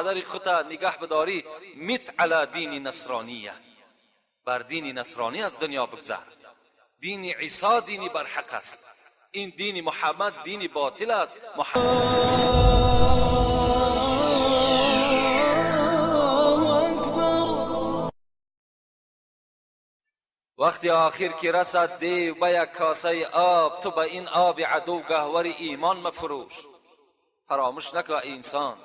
پدر خود نگه بداری، مت علی دین نصرانیه، بر دین نصرانی از دنیا بگذر. دین عیسی دینی برحق است، این دین محمد دین باطل است. وقتی آخر که رسد دیو به یک کاسه آب، تو به این آب عدو گهور ایمان مفروش. فراموش نکن انسان،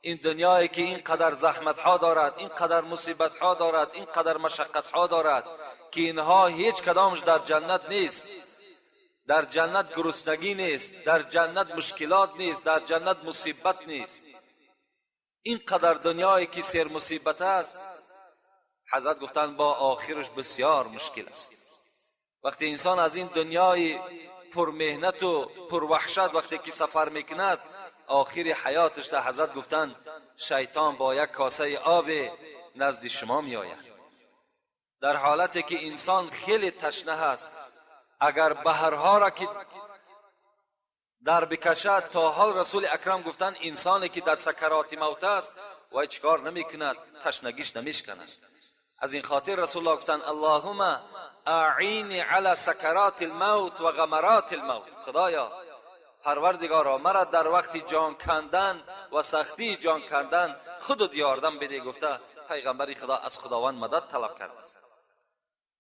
این دنیایی که اینقدر زحمت ها دارد، اینقدر مصیبت ها دارد، اینقدر مشقت ها دارد که اینها هیچ کدامش در جنت نیست. در جنت گرسنگی نیست، در جنت مشکلات نیست، در جنت مصیبت نیست. اینقدر دنیایی که سر مصیبت است، حضرت گفتند با آخرش بسیار مشکل است. وقتی انسان از این دنیای پر مهنت و پر وحشت وقتی که سفر میکند، آخر حیاتش در حضرت گفتند شیطان با یک کاسه آب نزد شما می آید. در حالتی که انسان خیلی تشنه است، اگر بحرها را که در بکشد، تا حال رسول اکرم گفتند انسانی که در سکرات موت است وای چیکار نمیکند، تشنگیش نمیشکند. از این خاطر رسول الله گفتند اللهم اعینی علی سکرات الموت و غمرات الموت. خدایا پروردگارا مرا در وقت جان کندن و سختی جان کندن خودت یاردم بده. گفته پیغمبر خدا از خداوند مدد طلب کرده است.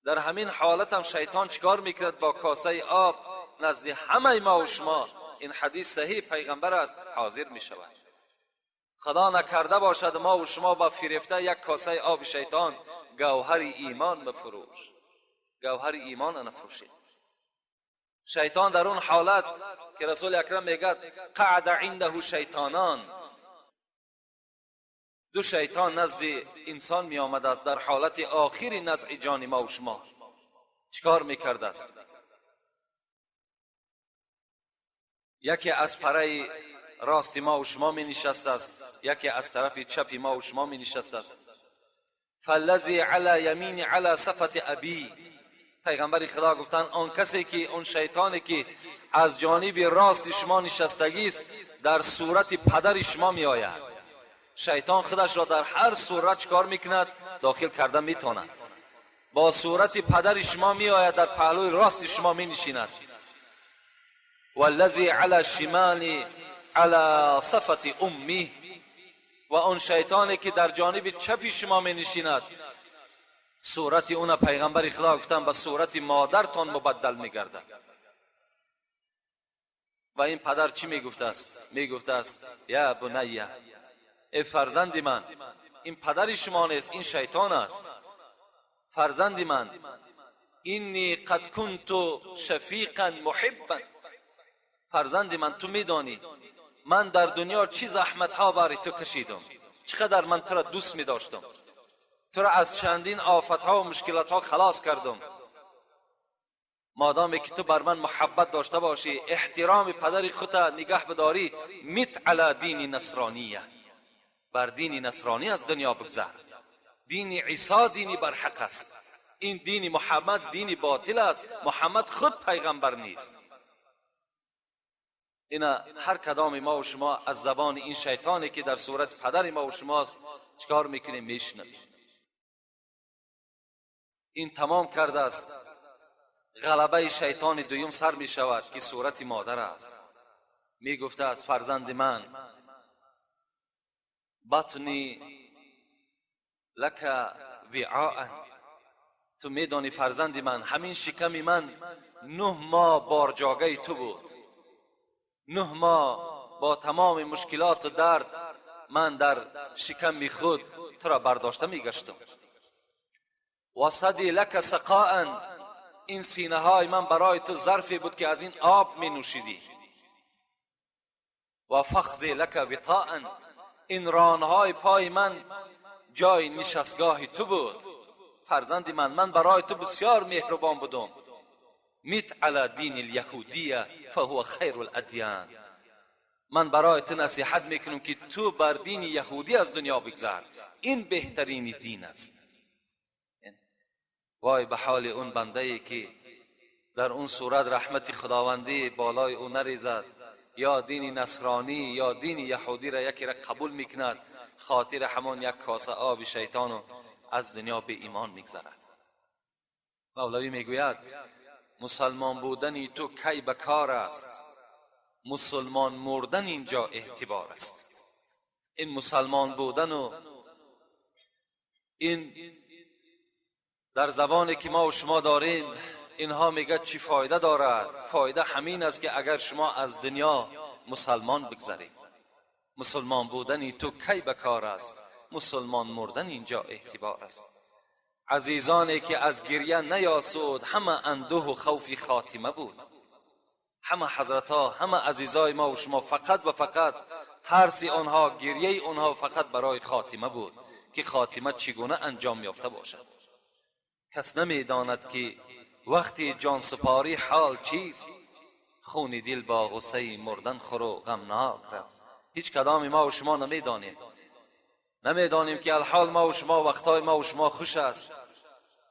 در همین حالت هم شیطان چیکار میکرد؟ با کاسه آب نزد همه ما و شما، این حدیث صحیح پیغمبر است، حاضر میشود. خدا نکرده باشد ما و شما با فریفته یک کاسه آب شیطان گوهر ایمان بفروش، گوهر ایمان نفروشید. شیطان در اون حالت که رسول اکرم میگد قعد عنده شیطانان، دو شیطان نزد انسان می آمد است در حالت آخر نزع جان ما و شما. چیکار میکرد است؟ یکی از پره راست ما و شما می نشست است، یکی از طرف چپ ما و شما می نشست است. فالذی علی یمین علی صفت ابی، پیغمبر خدا گفتن آن کسی که اون شیطانی که از جانب راست شما نشستگی است در صورت پدر شما می آید. شیطان خودش را در هر صورت چکار میکند؟ داخل کرده میتواند. با صورت پدر شما می آید، در پهلوی راست شما می نشیند. والذی علی شمال علی صفت امی، و اون شیطانی که در جانب چپ شما می نشیند صورت اون پیغمبر خدا گفتن به صورت مادرتان مبدل میگردد. و این پدر چی میگفته است؟ میگفته است یا بنیه، ای فرزند من، این پدر شما نیست، این شیطان است. فرزند من، اینی قد کنت شفیقا محبا، فرزند من تو میدانی من در دنیا چی زحمت ها برای تو کشیدم، چقدر من تو را دوست می داشتم، تو را از چندین آفت ها و مشکلات ها خلاص کردم. مادامی که تو بر من محبت داشته باشی، احترام پدر خود نگه بداری، مت علی دین نصرانیه، بر دین نصرانی از دنیا بگذر. دین عیسی دینی برحق است، این دین محمد دین باطل است، محمد خود پیغمبر نیست. اینا هر کدام ما و شما از زبان این شیطانی که در صورت پدر ما و شماست چکار میکنیم؟ میشنویم. این تمام کرده است. غلبه شیطان دویم سر می شود که صورت مادر است. می گفته از فرزند من، بطنی لک وعاء، تو میدانی فرزند من، همین شکم من 9 ماه بارجاگه تو بود، 9 ماه با تمام مشکلات و درد من در شکم خود تو را برداشته میگشتم. و صدی لک سقاء، این سینه های من برای تو ظرفی بود که از این آب می نوشیدی. و فخذی لک وطاء، این رانهای پای من جای نشستگاه تو بود. فرزند من، من برای تو بسیار مهربان بودم. میت علی دین الیهودیه فهو خیر الادیان، من برای تو نصیحت میکنم که تو بر دین یهودی از دنیا بگذر، این بهترین دین است. وای به حال اون بنده ای که در اون صورت رحمت خداوندی بالای او نریزد، یا دین نصرانی یا دین یهودی را یکی را قبول میکند خاطر همان یک کاسه آب شیطان و از دنیا به ایمان میگذرد. مولوی میگوید مسلمان بودن تو کی به کار است، مسلمان مردن اینجا اعتبار است. این مسلمان بودن و این در زبانی که ما و شما داریم اینها میگه چی فایده دارد؟ فایده همین است که اگر شما از دنیا مسلمان بگذرید. مسلمان بودن تو کی به کار است، مسلمان مردن اینجا اعتبار است. عزیزانی که از گریه نیاسود، همه اندوه و خوف خاتمه بود. همه حضرت ها، همه عزیزای ما و شما فقط و فقط ترس آنها، گریه آنها فقط برای خاتمه بود که خاتمه چگونه انجام یافته باشد. کس نمیداند که وقتی جان سپاری حال چیست. خون دل با غصه مردن خور و غمناک را. هیچ کدام ما و شما نمیدانیم، نمیدانیم که الحال ما و شما وقتای ما و شما خوش است.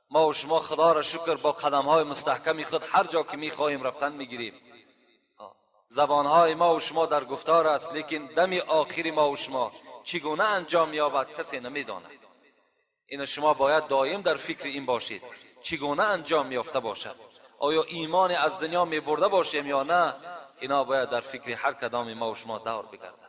ما و شما خدا را شکر با قدم های مستحکمی خود هر جا که میخواهیم رفتن میگیریم. زبانهای ما و شما در گفتار است، لیکن دم آخری ما و شما چگونه انجام یابد کسی نمیداند. این شما باید دایم در فکر این باشید چگونه انجام یافته باشد. آیا ایمان از دنیا می برده باشیم یا نه؟ اینا باید در فکر هر کدام ما و شما دور بگردد.